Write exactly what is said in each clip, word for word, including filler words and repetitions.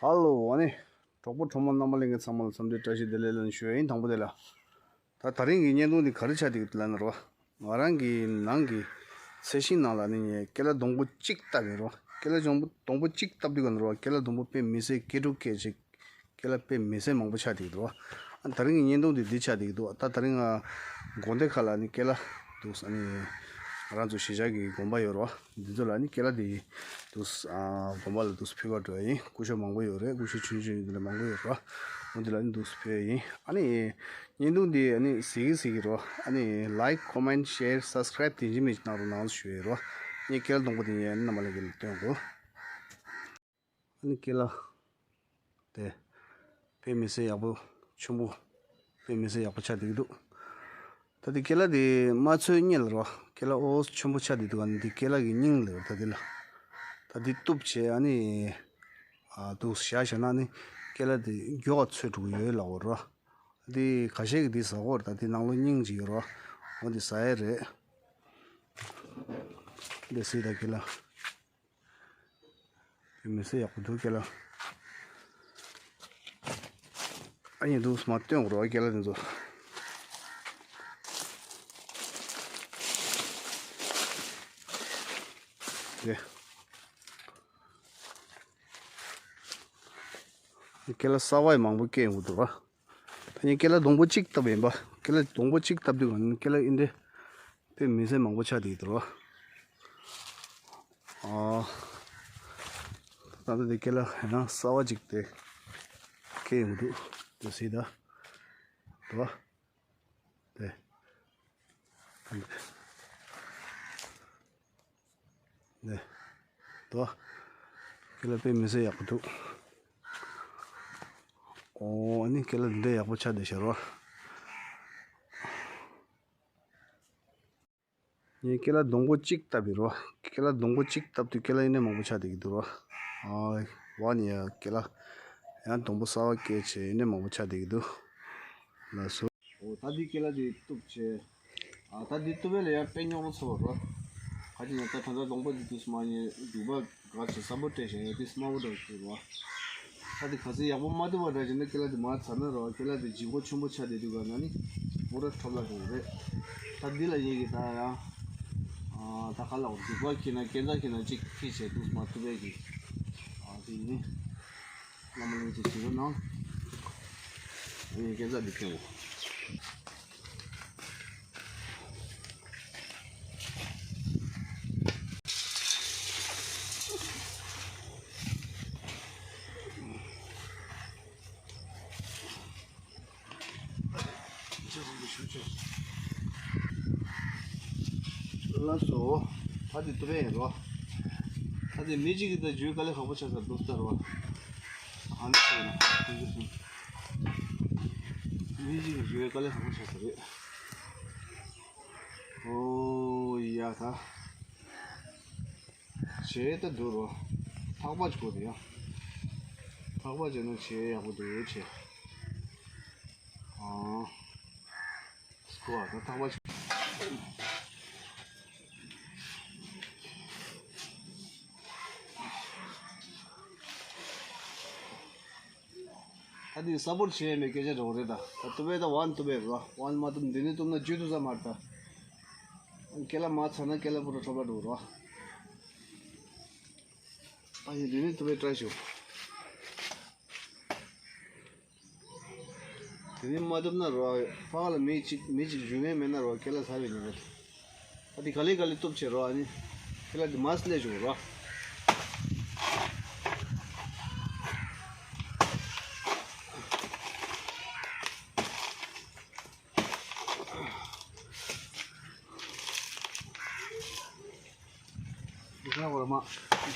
ཧ་ལོ། ཨ་ནི་གྲོགས་པོ་གྲོགས་མོ་རྣམ་པ་ལྷན་རྒྱས་ཚང་མ་ལ་འཚམས་འདྲི་བཀྲ་ཤིས་བདེ་ལེགས་ལན་ཞུ་ཡ་ཡིན། དང་པོ་དེ་ལ། ད་དེ་རིང་གི་བརྙན་ཐུང་འདི་ག་རེ་ཆགས་བསྡད་ཀྱི་འདུག་ལབ་ན་རོ། ང་རང་གི་ནང་གི་ཚལ་ཤིང་ནང་ལ་ནི་ངས་ཀེ་ལ་སྡོང་པོ་གཅིག་བཏབ་ཡིན་རོ། ཀེ་ལ་སྡོང་པོ་སྡོང་པོ་གཅིག་བཏབ་དུས་ག་ནི་རོ། ཀེ་ལ་སྡོང་པོ་དཔེ་མི་སྲིད་སྐྱེ་འགྲོ་སྐད་ཅིག་ཀེ་ལ་དཔེ་མི་སྲིད་མང་པོ་ཆགས་བསྡད་ཀྱི་འདུག་ཨ་དེ་རིང་གི་བརྙན་ཐུང་འདི་འདི་ཆགས་བསྡད་ཀྱི་འདུག་ད་དེ་རིང་ང་དགོན་སྡེ་ཁག་ལ་ནི་ཀེ་ལ་འདུག་ཨ་ནི་ང་རང་ཚོ་གཞིས་ཆགས་ཀྱི་དགོན་པ་ཡོད་རོ། འདི་ཚོ་ལ་ནི་ཀེ་ལ་དེ་འདུག་ཨ་དགོན་པ་ལ་འདུག་ཕུལ་ག་འགྲོ་ཡ་ཡིན། སྐུ་ཞབས་མང་པོ་ཡོད་རེད། སྐུ་ཞབས་ཆུང་ཆུང་ཡོད་འདི་ལ་མང་པོ་ཡོད་རོ། འོ་འདི་ལ་ནི་འདུག་ཕུལ་ཡ་ཡིན། ཨ་ནི་བརྙན་ཐུང་འདི་ཨ་ནི་གཟིགས་ཀྱི་གཟིགས་ཀྱི་རོ། ཨ་ནི་like, comment, share, subscribe དེ་འཇི་མི་གནང་རོགས་གནང་ཞུ་ཡ་རོ། ངས་ཀེ་ལ་སྡོང་པོ་དེ་ངས་རྣམ་པ་ལྷན་རྒྱས་ལ་སྟོན་དགོས། ཨ་ནི་ཀེ་ལ་དེ་དཔེ་མི་སྲིད་ཡག་པོ་ཆེན་པོ། དཔེ་མི་སྲིད་ཡག་པོ་ཆགས་བསྡད་ཀྱི་འདུག་ད་དེ་ཀེ་ལ་དེ་མ་ཚོས་རྙེད་ལ་རོ། ཀེ་ལ་ཨོ་ཆེན་པོ་ཆགས་བསྡད་འདུག་ཨ་ནི་དེ་ཀེ་ལ་གི་སྙིང་ལ་ད་དེ་ལ་ད་དེ་གཏུབ་བྱས་ཨ་ནི་ཨ་འདུག་བཞག་བཞག་ན་ཨ་ནི་ཀེ་ལ་དེ་མགྱོགས་ཚོས་འགྲོ་གི་ཡོད་ལབ་རོ། དེ་ཁ་ཤས་ཀྱིས་དེ་ཟ་གི་ཡོད་རེད། ད་དེ་ནང་ལོགས་སྙིང་ཅིག་ཡོད་རོ། འོ་དེ་ཟ་ཡས་རེད། དེ་སྲིད་ད་ཀེ་ལ། དེ་མི་སྲིད་ཡག་པོ་འདུག་ཀེ་ལ། ཨ་ཡིན་འདུག་མ་སྟོན་དགོས་རོགས་ཀེ་ལ་དེ་ཚོ། དེ། ཀེ་ལ་གསར་པ་ཡི་མང་པོ་སྐྱེས་ཡོང་གི་འདུག་ར། ད་ནི་ཀེ་ལ་སྡོང་པོ་གཅིག་བཏབ་ཡིན་པ། ཀེ་ལ་སྡོང་པོ་གཅིག་བཏབ་དུས་གང་ནི་ཀེ་ལ་ཨིན་དེ། དཔེ་མི་སྲིད་མང་པོ་ཆགས་བསྡད་ཀྱི་འདུག་ར། ཨ། ད་ལྟ་དེ་ཀེ་ལ་ཡང་གསར་པ་ཅིག་དེ་སྐྱེས་ཡོང་འདུག་དེ་སྲིད་ད། འདུག་དེ། དེ། དོ། ཀེ་ལ་དཔེ་མི་སྲིད་ཡག་པོ་འདུག་ཨོ་ཨ་ནི་ཀེ་ལ་འདི་འདྲ་ཡག་པོ་ཆགས་བསྡད་ཤག་རོ། ངས་ཀེ་ལ་སྡོང་པོ་གཅིག་བཏབ་པའི་རོ། ཀེ་ལ་སྡོང་པོ་གཅིག་བཏབ་དུས་ཀེ་ལ་ཨིན་ནས་མང་པོ་ཆགས་བསྡད་ཀྱི་འདུག་རོ། ཨ་བ་ནི་ཡ་ཀེ་ལ་ཡང་སྡོང་པོ་གསར་པ་སྐྱེས་བྱས་ཨིན་ནས་མང་པོ་ཆགས་བསྡད་ཀྱི་འདུག་ལགས་སོ། འོ་ད་འདི་ཀེ་ལ་འདི་གཏུབ་བྱས། ཨ་ད་འདི་གཏུབ་པ་ལ་ཡང་དཔེ་རྙོག་དྲ་ཚ་བ་རོ། ག་ཅི་ན་ད་ད་ལྟ་སྡོང་པོ་འདི་དུས་སུ་མ་ཉེ་འདུག་པ་ག་ཅི་སམ་བྷོ་སྤྲད་བྱས་ཡོད་དུས་སུ་དམར་པོ་འདྲ་བོ་ཞིག་རོ། ད་འདི་ག་ཚོད་ཡག་པོ་མ་གཏུབ་པ་འདྲ་བྱས་ན་ཀེ་ལ་འདི་མར་ཚར་ན་རོ། ཀེ་ལ་འདི་ལྗིད་ཁོག་ཆེན་པོ་ཆགས་བསྡད་དུས་ག་ན་ནི་འུ་ར་ཁྲོབ་ལ་འགྲོ་གི་རེད། ད་འདི་ལ་ཡིན་གི་ད་ཡང་ཨ་ད་ག་ལ་འོ་འདུག་པ་ཁྱེར་ན་སྐས་འཛེག་ཁྱེར་ན་གཅིག་ཁྱེར་བྱས་དུས་སུ་མ་གཏུབ་པའི་གི་ཨ་འདི་ཡིན། བླ་མ་ལྷན་རྒྱས་བྱེད་རོགས་གནང་། ངས་སྐས་འཛེག་འདི་ཁྱེར་འོ། ལགས་སོ། ད་འདི་གཏུབ་པ་ཡིན་རོ། ད་འདི་མི་གཅིག་གིས་ད་འཇུ་དཀའ་ལས་ཁག་པོ་ཆགས་ས་འདུག་ལྟ་རོ། ཨ་ནི་ཟེར་ན་མི་གཅིག་གིས་འཇུ་དཀའ་ལས་ཁག་པོ་ཆགས་ས་རེད། ཨོ་ཡ་ད། བྱས་ད་འདུག་རོ། ཐག་པ་ཅིག་དགོས་རེད་ཡ། ཐག་པ་བྱས་ན་བྱས་ཡག་པོ་འདུག་བྱས། ཨང་། སྐོར་བ་ད་ཐག་པ་ཅིག་ད་འདི་སམ་བྷོ་བྱས་མེད་སྐད་ཆ་འདྲ་བོ་རེད་ད། ད་གཏུབ་པའི་ད་ཝན་གཏུབ་པའི་རོ། ཝན་མ་གཏུབ་འདི་ནས་གཏུབ་ན་འཇུ་ཐུབ་ས་མ་རེད་ད། ཀེ་ལ་མར་ཚར་ན་ཀེ་ལ་པུ་ར་ཁྲོབ་ལ་འགྲོ་རོ། ཨ་ཡེ་འདི་ནས་གཏུབ་པའི་ཏྲ་ཞུ། དེ་ནས་མ་གཏུབ་ན་རོ། ཕ་ག་ལ་མི་གཅིག་མི་གཅིག་འཇུ་མཁན་མེད་ན་རོ་ཀེ་ལ་ཚར་བའི་ཉིན་རེད། ཨ་དེ་ག་ལེ་ག་ལེ་གཏུབ་བྱེད་རོ། ཨ་ནི་ཁྱེད་ལ་དེ་མ་སླེབས་བྱུང་རོ། དེ་ག་བར་མ་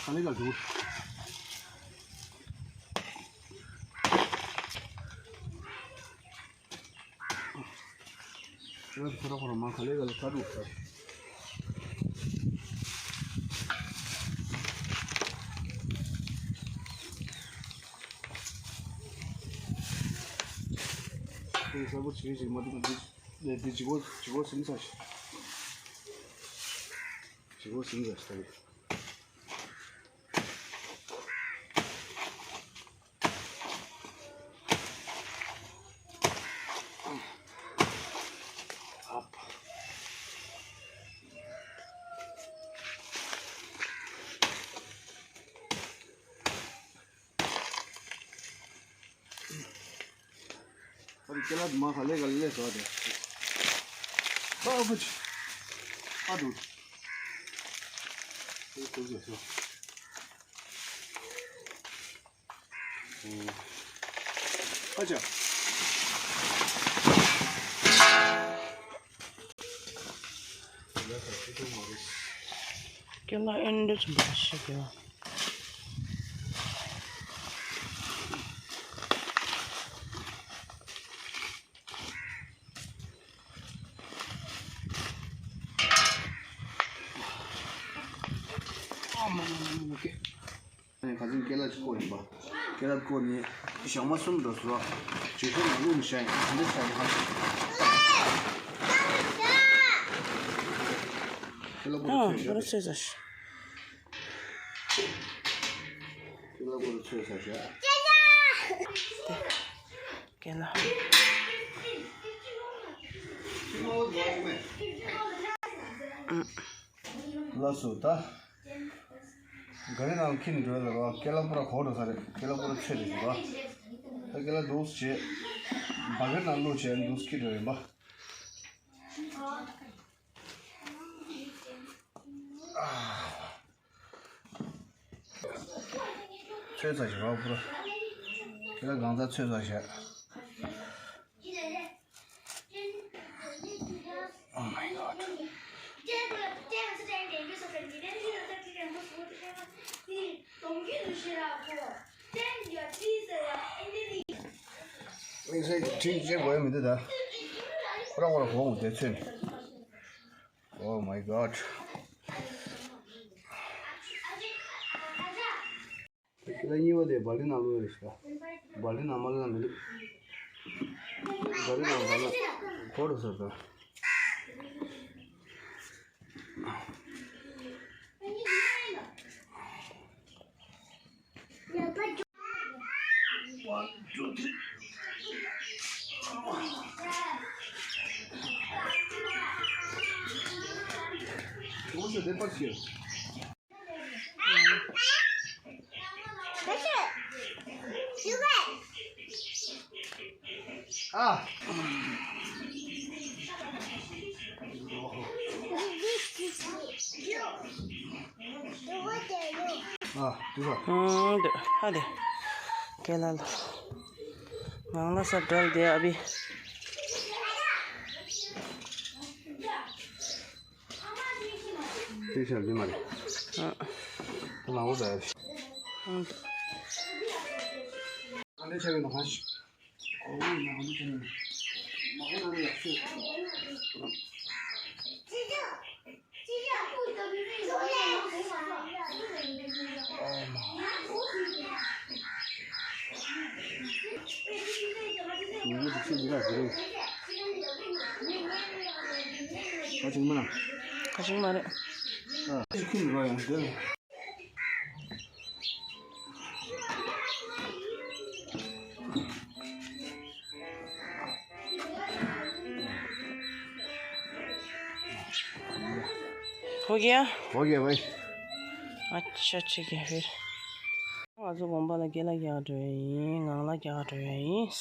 ག་ལེ་ག་འདུག་ཁོ་ར་ཁོ་ར་མ་ག་ལེ་ག་ལེ་ཁ་དྲུག་ཁ། དེ་གསར་པོ་བྱེད་ཅིག་མ་འདུག་འདི་འདི་ལྗིད་ཁོག་ལྗིད་ཁོག་ཟིན་ཚར་ཤག་ལྗིད་ཁོག་ཟིན་ཚར་ཤག་ད་ཡིན། ལ་མ་ཁ་ལེ་ག་ལེ་སོ་དེ། ཨ་ཕུ་ཆི། ཨ་དུ། ཨ་ཅག་ཀེ་ལ་ཨེ་འདྲ་ཆེན་པོ་ཞིག་ཡོད། ཨ་མ་མ་མ་མ་ཀེ། ཁ་སང་ཀེ་ལ་ཅིག་བསྐོལ་ཡིན་པ། ཀེ་ལ་བསྐོལ་ནས་ཞག་མ་གསུམ་འགྲོ་སོང་ར། ཅིག་ཤོར་ནང་ལུག་ནས་བཤད་ཡིན་ག་འདྲ་བཤད་ཡིན་ཧ། ཀེ་ལ་པོ་རུ་ཨ་ཚོས་ཤོར་ཏེ། ཚོས་ས་ཤོར། ཀེ་ལ་པོ་རུ་ཚོས་ས་ཤོར། ཀེ་ལ། ཨ། ལགས་སོ་ད། ག་རེ་ནང་ཁྱིམ་འགྲོ་ལ་རོ་ཀེ་ལ་པོ་ར་གོ་འགྲོ་ས་རེད། ཀེ་ལ་པོ་ར་ཚོས་རེད་ཟེར་བ། ད་ཀེ་ལ་འདུག་བྱས། བ་གེར་ནང་བླུགས་བྱས་འདུག་ཁྱི་འགྲོ་ཡིན་པ། ཚོས་ཚ་ཞིག་རོགས་པོ་ར། ཀེ་ལ་གང་ཚ་ཚོས་ཚ་ཞིག Oh my God. དམིགས་བསལ་གྱི་ཁྲིམས་བཅད་དགོས་ཡ་མི་འདུག་ད། ཁོ་རང་ཁོ་རང་གོ་འོང་དེ་ཚོས་ནས། Oh my God. དེ་ཁྱེད་ལ་གཉིས་པ་དེ་སྦལ་ཏི་ནང་བླུགས་ཡོད་རེད་ཤག་སྦལ་ཏི་ནང་མ་བླུགས་ན་མི་འདུག་སྦལ་ཏི་ནང་ད་ལ་གོ་རུ་ཟེར་ད། One, two, three. What's the difference here? ཨ། ཨ། འདི་ལ། ཨང་། འདི་ཧ་དེ། ཀེ་ལ་ལ། ངང་ལ་ས་བྲལ་དེ་ཨ་བི། དེ་ཆར་འདི་མ་རེད། ཨ། ཁོ་ལ་འོ་ད། ཨ་འདྲ་ཆགས་ཡོད་ན་གང་ཞིག་ག་ཅིག་མ་རེད། हो गया? हो गया भाई। अच्छा, ठीक है फिर। ང་ཚོ་དགོན་པ་ལ་སྐེ་ལ་རྒྱག་འགྲོ་ཡ་ཡིན། ངང་ལ་རྒྱག་འགྲོ་ཡ་ཡིན།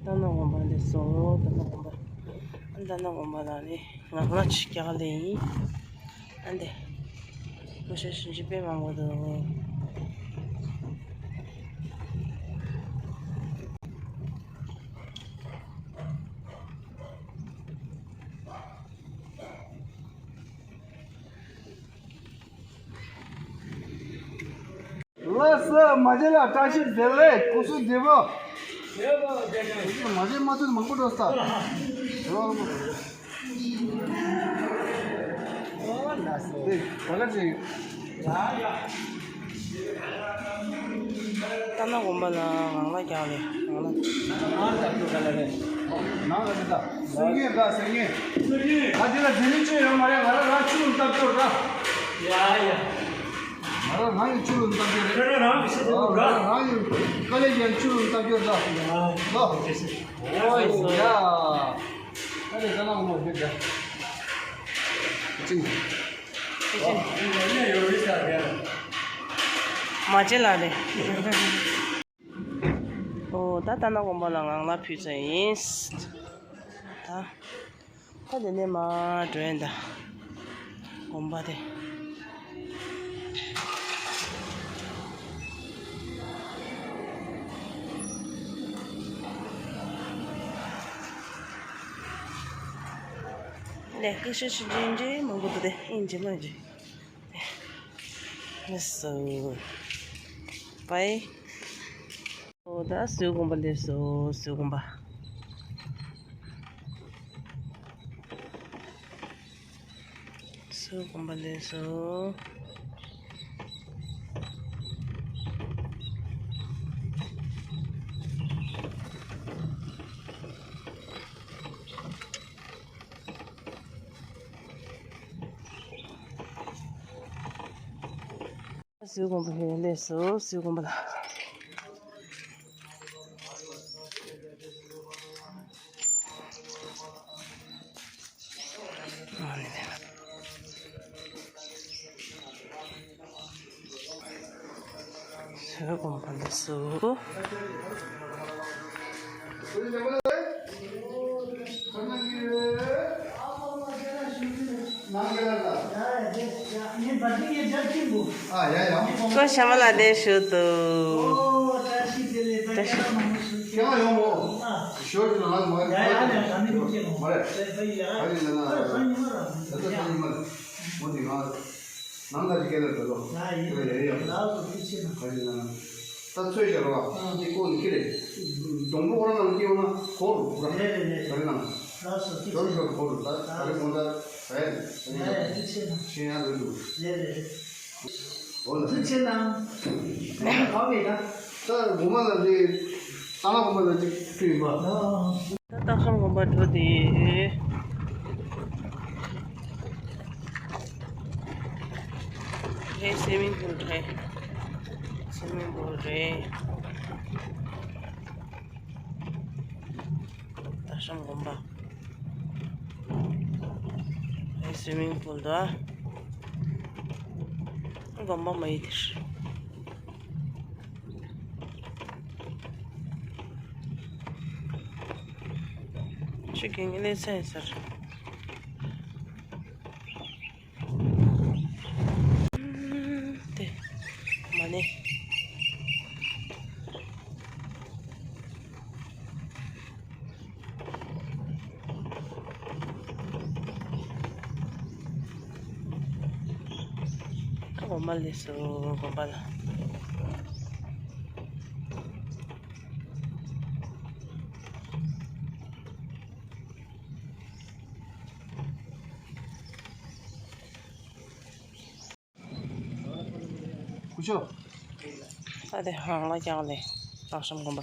ད་ནང་དགོན་པ་འདི་སོང་། ད་ནང་དགོན་པ། ད་ནང་དགོན་པ་ལ་ནི་ངང་ལ་ཅིག་རྒྱག་ལེ་ཡིན། ཨ་འདི། མོ་ཤ་ཞིམ་ཞིམ་དཔེ་མང་པོ་འདུག་ལགས་སོ། མ་བྱན་ལ་བཀྲ་ཤིས་བདེ་ལེགས། སྐུ་གཟུགས་བདེ་པོ། མ་བྱན་མ་ཚུད་མང་པོ་འགྲོ་ས། ད་ག་ཅིག་ད་ནང་དགོན་པ་ལ་ངང་ལ་རྒྱག་ལེ། ནང་ལ་ལྟ་སྐྱོ་ག་ལ་རེད། ནང་ལ་ལྟ། སེང་གེ་འདྲ་སེང་གེ། ཨ་དེ་ལ་དེ་ནི་ཅི་ཡོད་མ་རེད། ང་རང་རང་ཆུ་ལུང་ལྟ་སྐྱོ་འདྲ། ཡ་ཡ། ང་རང་རང་གི་ཆུ་ལུང་ལྟ་སྐྱོ་རེད། ཁྱོད་རང་རང་གི་ཆུ་ལུང་འདྲ། ང་རང་རང་གི་དཀའ་ལས་ཀྱི་ཆུ་ལུང་ལྟ་སྐྱོ་འདྲ། ལོ། ཨོ་ཡ། ཨ་རེ་ད་ནང་ལོ་དེ་འདྲ། ཅིང་། མ་བྱེད་ལ་རེད། ཨོ་ད་ལྟ་ན་དགོན་པ་ལ་ངང་ལ་ཕུལ་ཚར་ཡིན། ད་ད་དེ་ནས་མ་འགྲོ་ཡིན་ད། དགོན་པ་དེ། ལས་ཀ་ཤེས་ཤེས་འདྲ་འདྲ་མང་པོ་འདུག་སྟེ་ཨིན་ཇི་མ་ཨིན་ཇི། ལགས་སོ། པའི། ཨོ་ད་ཟུར་དགོན་པ་སླེབས་སོ། ཟུར་དགོན་པ། ཟུར་དགོན་པ་སླེབས་སོ། ཟུར་དགོན་པ་ལ་སླེབས་སོ། ཟུར་དགོན་པ་ལ། ཟུར་དགོན་པ་ལ་སླེབས་སོ། བཀའ་ཤག་མ་ལ་གནས་ཞུ་འདུག་བཀྲ་ཤིས་བདེ་ལེགས། བཀྲ་ཤིས་བཀྲ་ཤིས། ཁྱེད་ཡོང་མོ། ཞོར་དུ་ང་མ་རེད། ང་རེད། ད་ལྟ་ད་ཉི་མ་ར། ང་ད་ད་ཉི་མ་ར། མོ་དེ་ང་ནང་ལ་སྐད་ལ་འགྲོ་ལོ། ཡ་ཡ་ཡ། ལགས་སོ། ཐུགས་རྗེ་ཆེ་གནང་། ད་ཚོད་བྱ་རོགས། འདི་ཀོ་ནི་ཁྱི་རེད། སྡོང་པོ་ཁོ་རང་ནང་སྐྱེས་ན་འཁོར་རུ་ར། རེད་རེད་རེད། ག་རེ་ནང་། ལགས་སོ། ཐུགས་རྗེ་ཆེ། ཞོར་ཞོར་འཁོར་རུ། ད་ག་རེ་དགོངས་ད་ག་ཡ་རེད། ཡ་ཡ། ཐུགས་རྗེ་ཆེ་གནང་། ཤེས་ཡ་རེད་འདུག་རེད་རེད་རེད། འོ་ལ། ཐུགས་རྗེ་ཆེ་གནང་། ད་གོ་མ་ལ་འདི། ད་ལ་གོ་མ་ལ་འདི་ཁྱི་ཡིན་པ། ད་སྟག་ཤམ་དགོན་པ་འགྲོ་དེ། རེད། སི་མིང་པུལ་རེད། སི་མིང་པུལ་རེད། སྟག་ཤམ་དགོན་པ། རེད། སི་མིང་པུལ་དང་། དགོན་པ་མ་ཡིན་དེར། ཆུ་རྒན་གྱི་གནས་ཚད་ཟེར། དེ་མ་ནི། ད་དགོན་པ་སླེབས་སོ། དགོན་པ་ལ། ཀུ་ཤོ། ད་དེ་ཧང་ལ་ཀྱང་ལེ། ལག་ཤམ་དགོན་པ།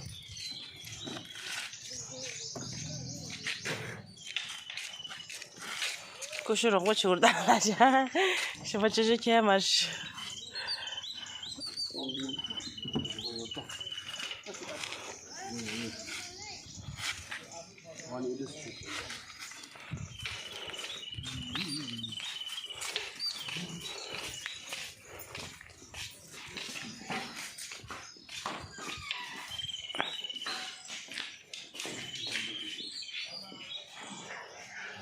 ཀུ་ཤུ་རོགས་པ་བྱུར་དང་ལ་ཅ། ཞི་བ་ཅི་ཅི་ཁྱེད་མ་ཤི།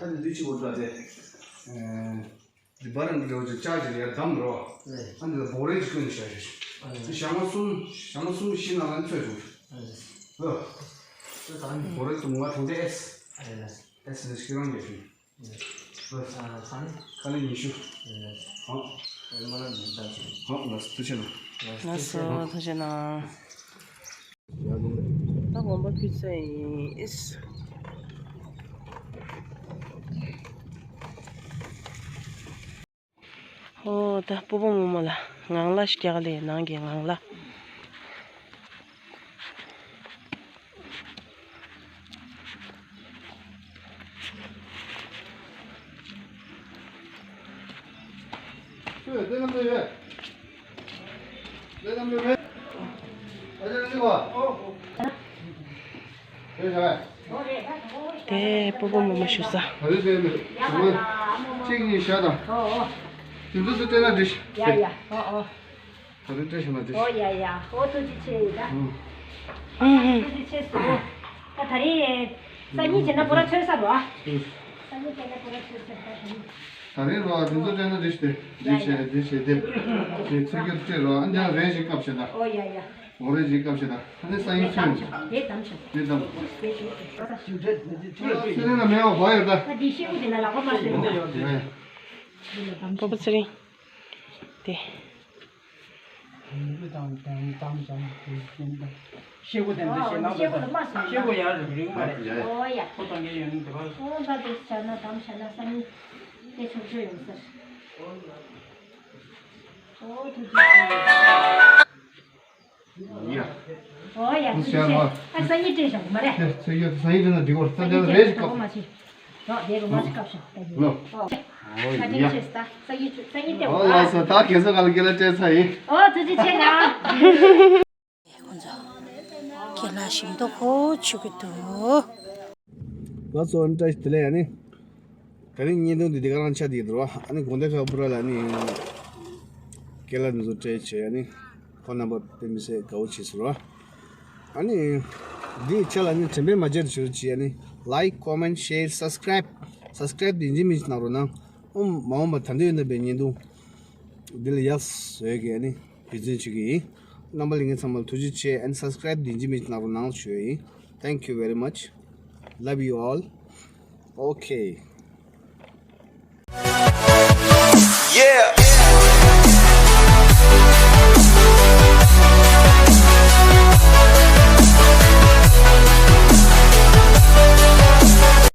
ད་ནི་འདི་ཅི་འོ་འདྲ་དེ། འདི་བར་འདི་གའོ་ཅི་ཅག་ཅིག་ཡར་བསྡམས་རོ། ཨ་འདི་ལ་བོ་རེ་ཅིག་བསྐོན་བྱ་ཞིག་འདི་ཞག་མ་གསུམ་ཞག་མ་གསུམ་བཞི་ནང་ལ་འཚོས་བྱུང་། ལོ། བོ་རེ་དུ་མ་ཐང་དེ་ཨེས། ཨེས་ནི་ཤི་རང་རྒྱལ་ཤིང་། ལོ། ཁ་ནི་ཉི་ཤུ། ཧང་། ཧང་། ལགས་སོ། ཐུགས་རྗེ་གནང་། ལགས་སོ། ཐུགས་རྗེ་གནང་། ད་དགོན་པ་ཕུལ་ཚར་ཡིན། ཨོ་ད་སྤོ་བོ་རྨོ་མོ་ལ་ངང་ལ་ཞིག་རྒྱག་ལེ། ནང་གི་ངང་ལ། དེ་ལམ་དུ་ཡོད། དེ་ལམ་དུ་མེད། ཨ་ཅག་ཅིག་བ། དེ་ཤ། དེ་སྤོ་བོ་མོ་མོ་ཞུ་ས། ད་རེས་དེ་མེད། གཅིག་གཉིས་ཤ་དང་། དེ་ཚོ་སུ་སྤྲད་ན་འགྲིག་ཡ་ཡ། ཨོ་ཨོ། ད་རེས་སྤྲད་ཤ་ན་འགྲིག་ཨོ་ཡ་ཡ། ཨོ་ཐུགས་རྗེ་ཆེ་ཡིན་ད། ཨུ་ཧུ། ཐུགས་རྗེ་ཆེ་སུ། ད་ད་རེས་སང་ཉིན་བྱས་ན་པོ་ར་ཚོད་ས་རོ། སང་ཉིན་བྱས་ན་པོ་ར་ཚོད་ས་རོ། ད་རེས་རོ་དེ་ཚོ་སྤྲད་ན་འགྲིག་སྟེ། འགྲིག་བྱས་འགྲིག་བྱས་ཏེ། དེ་ཚོད་སྐྱོར་སྤྲད་རོ། ཨ་ཉག་རེ་ཞིག་སྐབས་བྱས་ད། ཨོ་ཡ་ཡ། འོ་རེ་ཞིག་སྐབས་བྱས་ད། ཨ་ནི་སང་ཉིན་ཚོད་ཡོང་ཆོག་དེ་དམ་ཆོག་དེ་དམ། སེ་རེ་ན་མེད་བ་བ་ཡོད་ད། ད་དེ་ཤེས་གོ་དེ་ན་ལག་པ་མ་ཟེར། ཡ་ཡ། སྤོ་བོ་ཚེ་རིང་། དེ། ཤེལ་སྒོ་དེ་འདི་ཤེལ་ནང་དུ་ཤེལ་སྒོ་ལ་མ་སོང་། ཤེལ་སྒོ་ཡང་རིང་རིང་མ་རེད། ཨོ་ཡ། ཁོ་དང་ངའི་ཡོད་ནི་འདི་བ། ཨོ་ད་དེ་བྱ་ན་དམ་བྱ་ན་སང་ཉིན་དེ་ཆོག་ཆོག་ཡོང་ཟེར། ཨོ་ཐུགས་རྗེ་ཆེ། ཡ། ཨོ་ཡ། ཐུགས་རྗེ་ཆེ། ཨ་སང་ཉིན་སྤྲད་བཞག་མ་རེད། དེ་ཚེ་ཡོད་སང་ཉིན་སྤྲད་ན་འགྲིག་གོ་ད་དེ་རེ་ཞིག་སྐབས། མ་བྱེད། རོགས་དེ་རུ་མ་ཅིག་སྐབས་ཤོག་ད་ཡིན། ལོ། ཨོ། ཨོ་ད་ཡ། དེ་ཆེ་ས་ས་ཡི་ཆུ་ས་ཡི་ཏེ། ཨོ་ལགས་སོ། ད་ཁྱེད་ཚོ་ག་ལ་ཁྱེད་ལ་སྤྲད་ཚར་ཡིན། ཨོ་ཐུགས་རྗེ་ཆེ་ན། ཁྱེད་ལ་ཞིམ་མདོག་ཁོ་ཆུ་གི་འདུག་ལགས་སོ། ཨ་ནི་བཀྲ་ཤིས་བདེ་ལེགས། ཨ་ནི་དེ་རིང་བརྙན་ཐུང་འདི་འདི་ག་རང་ཆགས་བསྡད་འདུག་ཨ་ནི་དགོང་དག་ཁ་པུ་ར་ལ་ཨ་ནི་ཁྱེད་ལ་འདི་ཚོ་སྤྲད་བྱས། ཨ་ནི་ཕོན་ནམ་བར་དེ་མི་ཟད་དགའ་བོ་བྱས་སོང་ར། ཨ་ནི་འདི་ཆ་ལ་ནི་དྲན་པའི་མ་བརྗེད་ཞུ་ཅི། ཨ་ནི་like, comment, share, subscribe, subscribe དེ་ཡིན་གཅིག་མིན་གཅིག་གནང་རོགས་གནང་། ཨོ་མ་འོངས་པ་ད་འདོད་ཡོད་ན་པའི་བརྙན་ཐུང་འདི་ལ་ཡག་བཟོས་གི་ཨ་ནི་འབད་བརྩོན་བྱེད་ཀྱི་ཡིན། རྣམ་པ་ལྷན་རྒྱས་ཚང་མ་ལ་ཐུགས་རྗེ་ཆེ། ཨ་ནི་subscribe དེ་ཡིན་གཅིག་མིན་གཅིག་གནང་རོགས་གནང་ཞུ་ཡ་ཡིན། Thank you very much. Love you all. Okay.